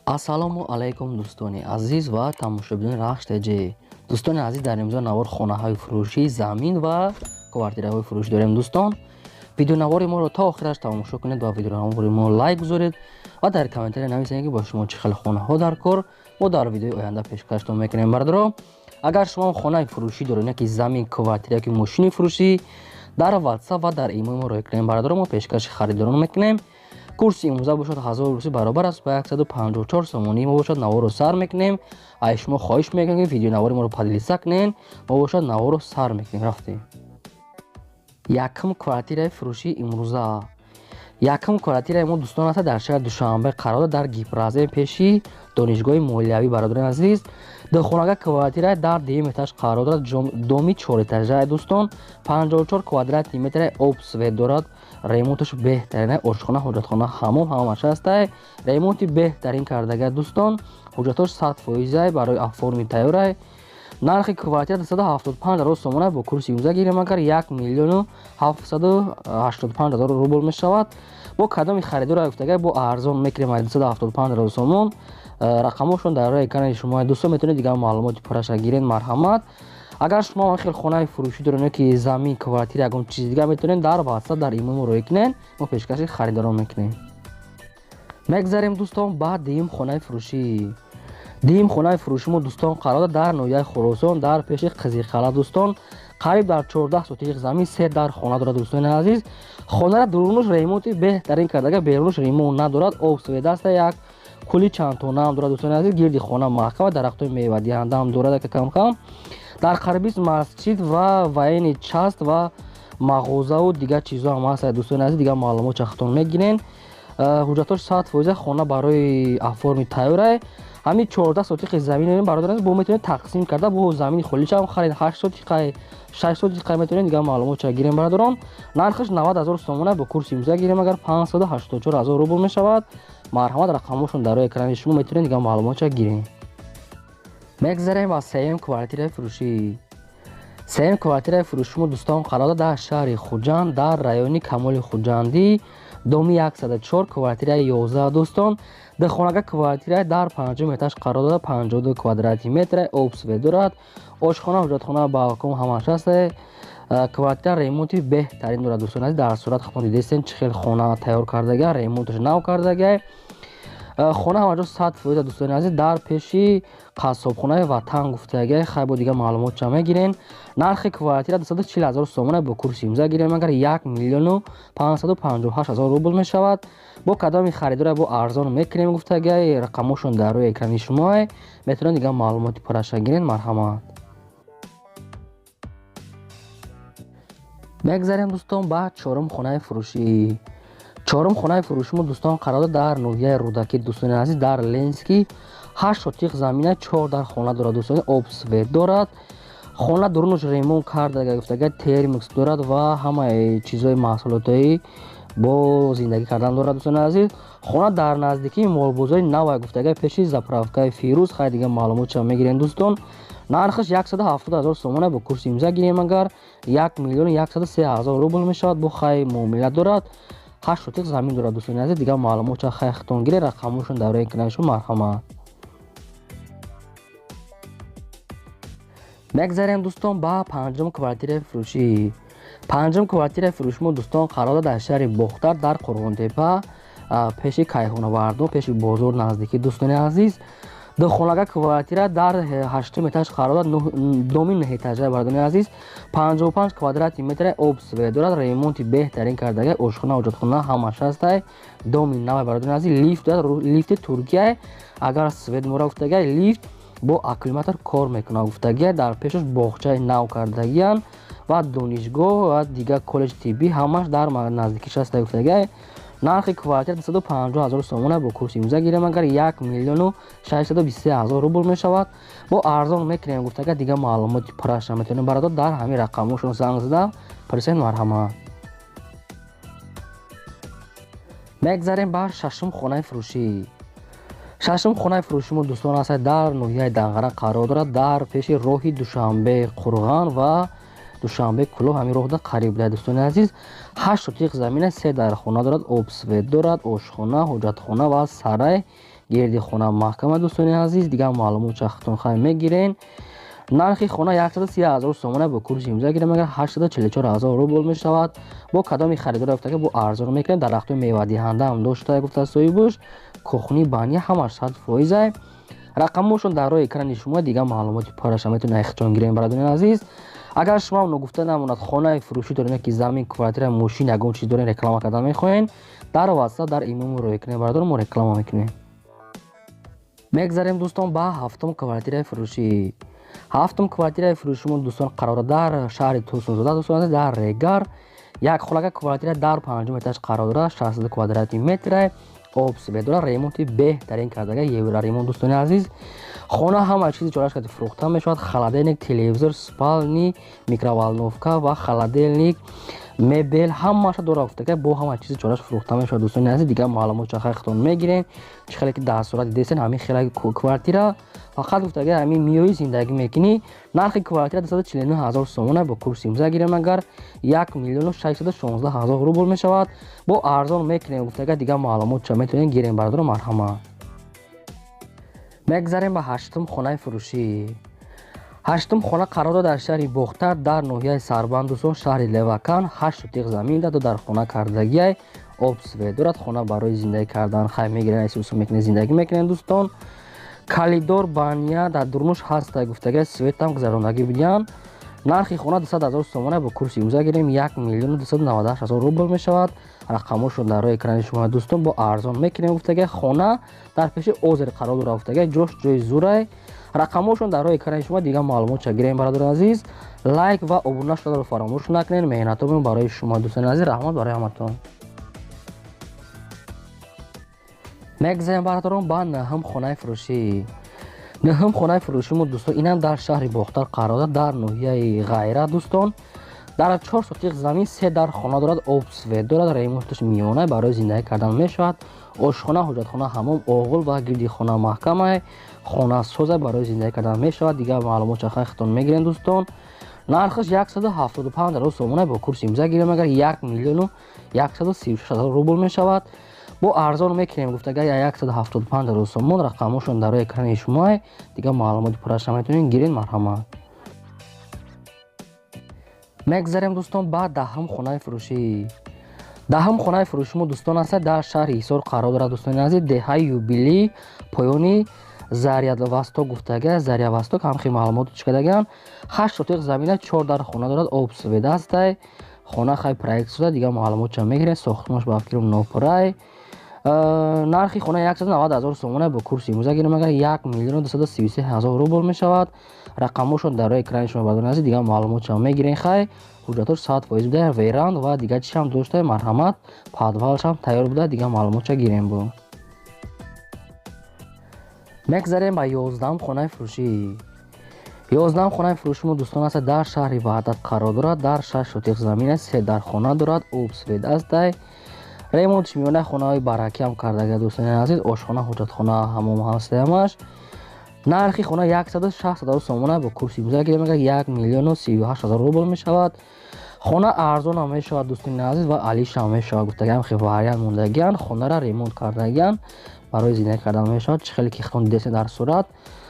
Ассалому алайкум, дӯстони азиз ва тамошобинони Рахш ТЖ. Дӯстони азиз, дар имрӯза навор хонаҳои фурӯшӣ, замин ва квартираҳои фурӯшӣ дорем. Дӯстон, видеонавори моро то охираш тамошо кунед ва видеонавори мо лайк гузоред ва дар комментария нависед, ки бо шумо чӣ хел хонаҳо дар кор мо дар видеои оянда пешкаштон мекунем. Бародаро, агар шумо хонаи фурӯшӣ доред, яки замин, квартира яки мошини фурӯшӣ, дар WhatsApp ва дар имои мо рой кунем. Бародаро, мо пешкаши харидорон мекунем. Курси имрӯза бошад 1000 русӣ баробар аст ба 154 сомонӣ. Мо бошад наворро сар мекунем. Ай шумо хоҳиш мекунем, ки видеонавори моро поделиться кунед. Мо бошад наворро сар мекунем. Рафтем. Якум квартираи фурӯшии имрӯза. Якум квартираи мо, дӯстон, аст дар шаҳри Душанбе, қарор дар Гипразем, пеши донишгоҳи молиявӣ. Бародарони азиз, духонага квартира дар дуюм этаж қарор дорад, доми чорэтажа. Дӯстон, 54 квадрати метр, об, свет дорад, ремонташ беҳтарин, ошхона, ҳоҷатхона, ҳамом ҳамааш ҳастай, ремонти беҳтарин кардага. Дӯстон, ҳуҷҷатош 100%, барои оформить тайёрай. Нархи квартира 275 ҳазор сомона, бо курси имрӯза гирем агар 1 785 000 рубл мешавад. Бо кадоми харидора гуфтага, бо арзон мекунем 275 ҳазор сомон. Рақамошон дар рӯи экрани шумо, дӯстон, метавонед дигар маълумоти пурраша гиред, марҳамат. Агар шумо хел хонаи фурӯшӣ доред, ки замин, квартира, ягон чизи дигар, метавонед дар WhatsApp, дар имо мо рой кунед, мо пешкаши харидорон мекунем. Мегзарем, дӯстон, ба дуюм хонаи фурӯшӣ. Дуюм хонаи фурӯши мо, дӯстон, қарор дар ноҳияи Хуросон, дар пеши Қизиқалъа. Дӯстон, қариб дар 14 сотиқ замин, се дар хона дорад. Дӯстони азиз, хонара дурунуш ремонти беҳтарин кардага, берунуш ремонт надорад, об, свет аста, як кули чандтонаам дорад. Дӯстони азиз, гирди хона маҳкама, дарахтҳои мевадиҳандаам дорад. Кам кам дар қарибист масҷид ва военный часть ва мағозаву дигар чизҳо ҳам ҳаст. Дӯстони азиз, дигар маълумот чахтон мегирен. Ҳуҷҷатош 100%, хона барои оформить тайёрай. Ҳамин 14 сотиқи замин, бародарон, бо метавонед тақсим карда, бо замини холишам харед, 8 сотиқай, 6 сотиқай метавонед, дигар маълумотча гирем. Бародарон, нархаш 90 ҳазор сомона, бо курси имрӯза гирем агар 584 ҳазор рубл мешавад. Марҳамат, рақамошон дар рӯи экрани шумо, метавонед дигар маълумотча гирем. Мегзарем ба сеюм квартираи фурӯшӣ. Сеюм квартираи фурӯши мо, дӯстон, қарор дар шаҳри Хуҷанд, дар райони Камоли Хуҷандӣ, доми 104, квартираи 11. Дӯстон, духонага квартира дар панҷум этаж қарор дорад, 52 квадрати метр, об, свет дорад, ошхона, ҳоҷатхона, балкон ҳамааш ҳаст. Квартира ремонти беҳтарин дорад. Дӯстон азиз, дар сурат худтон дидестен, чӣ хел хона тайёр кардага, ремонташ нав кардага. Хона ҳамаҷо 100%. Дӯстони азиз, дар пеши қассобхонаи Ватан гуфтага. Хай, бо дигар маълумотча мегирен. Нархи квартира 240 ҳазор сомона, бо курси имрӯза гирем агар 1 558 000 рубл мешавад. Бо кадоми харидора бо арзон мекунем гуфтага. Рақамошон дар рӯи экрани шумо, метавонед дигар маълумоти пурраша гирен, марҳамат. Мегзарем, дӯстон, ба чорум хонаи фурӯшӣ. Чорум хонаи фурӯши мо, дӯстон, қарор дар ноҳияи Рӯдакӣ. Дӯстони азиз, дар Ленский, 8 сотиқ замина, чор дар хона дорад. Дӯстони, об, свет дорад, хона дурунаш ремонт карда гуфтага, термикс дорад ва ҳамаи чизҳои маҳсулотҳои бо зиндагӣ кардан дорад. Дӯстони азиз, хона дар наздикии молбозори навай гуфтага, пеши заправкаи Фирӯз. Хай, дигар маълумотча мегирем. Дӯстон, нархаш 170 ҳазор сомона, бо курси имрӯза гирем агар 1 103 000 рубл мешавад. Бо хай муомила дорад, 8 сотиқ замин дорад. Дӯстони азиз, дигар маълумотча хай худтон гиред, рақамошон дар рӯи экрани шумо, марҳамат. Мегзарем, дӯстон, ба панҷум квартираи фурӯшӣ. Панҷум квартираи фурӯши мо, дӯстон, қарор дар шаҳри Бохтар, дар Қурғонтепа, пеши Кайҳонавардон, пеши бозор наздикӣ. Дӯстони азиз, духонага квартира дар ҳаштум этаж қарор дорад, доми нӯҳэтажа. Бародарони азиз, 55 квадрати метр, об, свет дорад, ремонти беҳтарин кардага, ошхона, ҳоҷатхона ҳамаш ҳастай, доми навай. Бародарони азиз, лифт дорад, лифти Туркия. Агар свет мора гуфтага, лифт бо аккумулятор кор мекунад гуфтагия. Дар пешаш боғчаи нав кардагиянд ва донишгоҳ ва дигар коллеҷи тиббӣ ҳамаш дар наздикиш ҳаста гуфтагия. Нархи квартира 250 ҳазор сомона, бо курси имрӯза гирем агар 1 623 000 рубл мешавад. Бо арзон мекунем гуфтага. Дигар маълумоти пурраша метавонем, бародар, дар ҳамин рақамошон занг зада пурсед, марҳамат. Мегзарем бар шашум хонаи фурӯшӣ. Шашум хонаи фурӯши мо, дӯстон, аст дар ноҳияи Данғара, қарор дорад дар пеши роҳи Душанбе Қурған ва Душанбе Кӯлоб, ҳамин роҳда қариб буда. Дӯстони азиз, 8 сотиқ замина, се дар хона дорад, об, свет дорад, ошхона, ҳоҷатхона ва сарай. Гирди хона маҳкама, дӯстони азиз. Дигар маълумот чахтон хай мегирен. Нархи хона 130 ҳазор сомона, бо курси имза гирем агар 844 ҳазор рубл мешавад. Бо кадоми харидор гуфтага бо арзон мекунем. Дарахтои мевадиҳанда ҳам дошта, гуфта соҳибуш. Кухни, баня ҳамаш 100%. Рақамошон дар рӯи экрани шумо. Дигар маълумоти пораша метавонед ихтиёр гирем, бародарони азиз. Агар шумо ногуфта намонад, хонаи фурӯшӣ дорем, ки замин, квартира, мошин, ягон чиз дорем, реклама кардан мехоҳем, дар WhatsApp, дар имому рӯй кунем, бародарон, мо реклама мекунем. Мегзарем, дӯстон, ба ҳафтум квартираи фурӯшӣ. Ҳафтум квартираи фурӯшимон, дӯстон, қарор дар шаҳри Турсунзода, дӯстон, дар Регар. Як хонага квартира дар панҷум этаж қарор дорад, 600 квадрати метра, об, свет дорад, ремонти беҳтарин кардага, евроремонт, дӯстони азиз. Хона ҳама чизи чораш кати фурӯхта мешавад: холодильник, телевизор, спальни, микроволновка ва холодильник, мебел ҳамаша дора, гуфтага бо ҳама чизи чораш фурӯхта мешавад, дӯстони азиз. Дигар маълумот чахайхтон мегирем. Чӣ хеле ки дар сурат дидесен, ҳамин хела квартира, фақат гуфтага ҳамин миёи зиндагӣ мекунӣ. Нархи квартира 249 ҳазор сомона, бо курси имза гирем агар 1 миллиону 616 ҳазор рубл мешавад. Бо арзон мекунем, гуфтага. Дигар маълумот ча метавонем гирем, бародаро, марҳамат. Мегзарем ба ҳаштум хонаи фурӯшӣ. Ҳаштум хона қарор дорад дар шаҳри Бохтар, дар ноҳияи Сарбанд, дӯстон, шаҳри Левакан. 8 сотиқ замин даду дар хона кардагиай, об, свет дорад. Хона барои зиндагӣ кардан хай мегирен, айсусу мекунед, зиндагӣ мекунед, дӯстон. Калидор, баня дар дурмуш ҳаста, гуфтагиай, светам гузарондагӣ бидиҳанд. Нархи хона 200 ҳазор сомона, бо курси имза гирем 1 миллиону 298 ҳазор рубл мешавад. Рақамошон дар рӯи экрани шумо, дӯстон. Бо арзон мекунем, гуфтагиай. Хона дар пеши озер қарор дорад, гуфтагиай, ҷош ҷои зурай. Рақамошон дар рӯи экрани шумо. Дигар маълумотша гирем, бародари азиз. Лайк ва обуна шударо фаромӯш накунед. Меҳнатомон барои шумо, дӯстони азиз. Раҳмат барои ҳаматон. Мегзарем, бародарон, ба наҳум хонаи фурӯшӣ. Наҳум хонаи фурӯшимо, дӯстон, инам дар шаҳри Бохтар қарор дорад, дар ноҳияи Ғайрат, дӯстон. Дар 4 сотиқ замин, се дар хона дорад, об, свет дорад, ремонташ миёна, барои зиндагӣ кардан мешавад. Ошхона, ҳоҷатхона, ҳамом, оғул ва гирди хона маҳкамай. Хонасоза, барои зиндагӣ кардан мешавад. Дигар маълумот чахайхтон мегирем, дӯстон. Нархаш 175 ҳазор сомона, бо курси имза гирем агар 1 миллиону 136 ҳазор рубл мешавад. Бо арзон мекунем, гуфтага, 175 ҳазор сомон. Рақамошон дар рӯи экрани шумоай. Дигар маълумоти пурраша метавонед гиред, марҳамат. Мегзарем, дӯстон, ба даҳум хонаи фурӯшӣ. Даҳум хонаи фурӯшимо, дӯстон, аст дар шаҳри Ҳисор қарор дорад, дӯстони азиз, деҳаи Юбилӣ, поёни Заря Восток, гуфтага, Заря Восток ҳамхи маълумот чикардагиан. 8 сотиқ замина, 4 дар хона дорад, об, свет ҳастай. Хона хай проект шуда, дигар маълумотча мегиред. Сохтмонаш ба фикрам нопурай. Нархи хона 190 ҳазор сомона, бо курси имрӯза гирем агар 1 миллиону 233 ҳазор рубл мешавад. Рақамошон дар рӯи экрани шумо, бародарони азиз. Дигар маълумотча мегирен. Хай ҳуҷҷатош 100% буда, веранд ва дигар чишам дошта, марҳамат. Подвалшам тайёр буда, дигар маълумотча гирем. Бо мегзарем ба 11-ум хонаи фурӯшӣ. 11-ум хонаи фурӯшимо, дӯстон, аст дар шаҳри Ваҳдат қарор дорад, дар 6 сотиқ замин, се дар хона дорад, об, свет ҳастай, ремонтш миёна, хонаҳои баракиам кардага, дӯстони азиз. Ошхона, ҳоҷатхона, ҳамом ҳастаямаш. Нархи хона 160 ҳазор сомона, бо курси имрӯза гирем агар 1 миллиону 38 ҳазор рубл мешавад. Хона арзонам мешавад, дӯстони азиз, ва алишам мешавад, гуфтагиам, хе вариант мондагиан. Хонара ремонт кардагиан, барои зиндагӣ кардан мешавад. Чӣ хеле ки хитон дидесен дар сурат,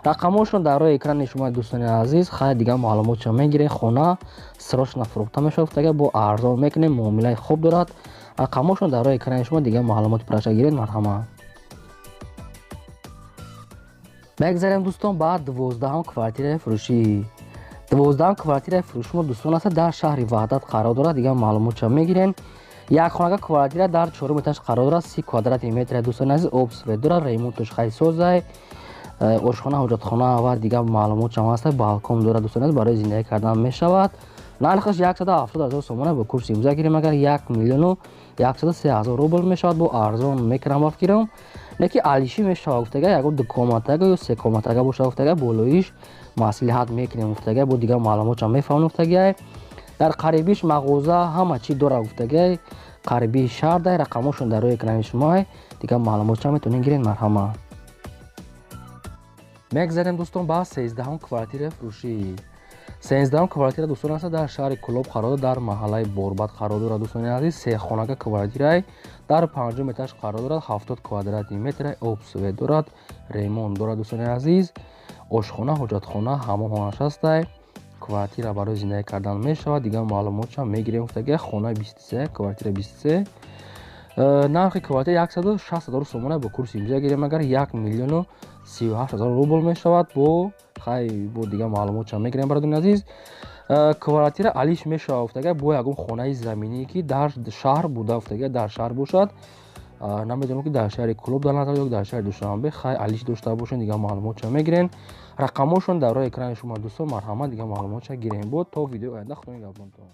рақамошон дар рӯи экрани шумо, дӯстони азиз. Хай дигар маълумотшо мегирем. Хона срочно фурӯхта мешавад, гуфтага, бо арзон мекунем, муомилаи хуб дорад. Рақамошон дар рӯи экрани шумо. Дигар маълумоти пурраша гиред, марҳамат. Мегзарем, дӯстон, ба 12-ум квартираи фурӯшӣ. 12-ум квартираи фурӯшимо, дӯстон, аст дар шаҳри Ваҳдат қарор дорад. Дигар маълумотша мегирем. Як хонага квартира дар чорум этаж қарор дорад, 30 квадрати метра, дӯстони азиз, об, свет дорад, ремонташ хайсозай, ошхона, ҳоҷатхона ва дигар маълумотшам ҳаст, балкон дорад, дӯстони азиз, барои зиндагӣ кардан мешавад. Нархаш 170 ҳазор сомона, бо курси имза гирем агар 1 миллиону 103 ҳазор рубл мешавад. Бо арзон мекунам, ба фикрам, леки алишӣ мешавад, гуфтага, ягон дукоматага ё секоматага бошад, гуфтага, болоиш маслиҳат мекунем, гуфтага, бо дигар маълумотшам мефаҳмем, гуфтагиай. Дар қарибиш мағоза ҳама чӣ дорад, гуфтагиай, қарибии шаҳрдай. Рақамошон дар рӯи экрани шумоай. Дигар маълумотшам метавонед гиред, марҳамат. Мегзарем, дӯстон, ба 13-ум квартираи фурӯшӣ. 13-ум квартира, дӯстон, аст, дар шаҳри Кӯлоб қарор дорад, дар маҳаллаи Борбад қарор дорад, дӯстони азиз. Сехонага квартирай, дар панҷум этаж қарор дорад, 70 квадрати метр, об, свет дорад, ремонт дорад, дӯстони азиз. Ошхона, ҳоҷатхона, ҳаммомхонаш ҳастай. Квартира барои зиндагӣ кардан мешавад. Дигар маълумотшам мегирем. Гуфтага, хона 23, квартира 23. Нархи квартира 160 000 сомона, бо курси имрӯза гирем агар, 1 038 000 рубл мешавад. Бо хай, бо дигар маълумотшам мегирем, бародарони азиз. Квартира алиш мешавад, гуфтага, бо ягон хонаи заминӣ, ки дар шаҳр буда, гуфтага, дар шаҳр бошад. Намедонам, ки дар шаҳри Кӯлоб дар назар ё дар шаҳри Душанбе. Хай, алиш дошта бошен, дигар маълумотша мегирен. Рақамҳошон дар рӯи экрани шумо, дӯстон, марҳамат, дигар маълумотша гирем. Бо то видеои оянда, худо нигаҳбонтон.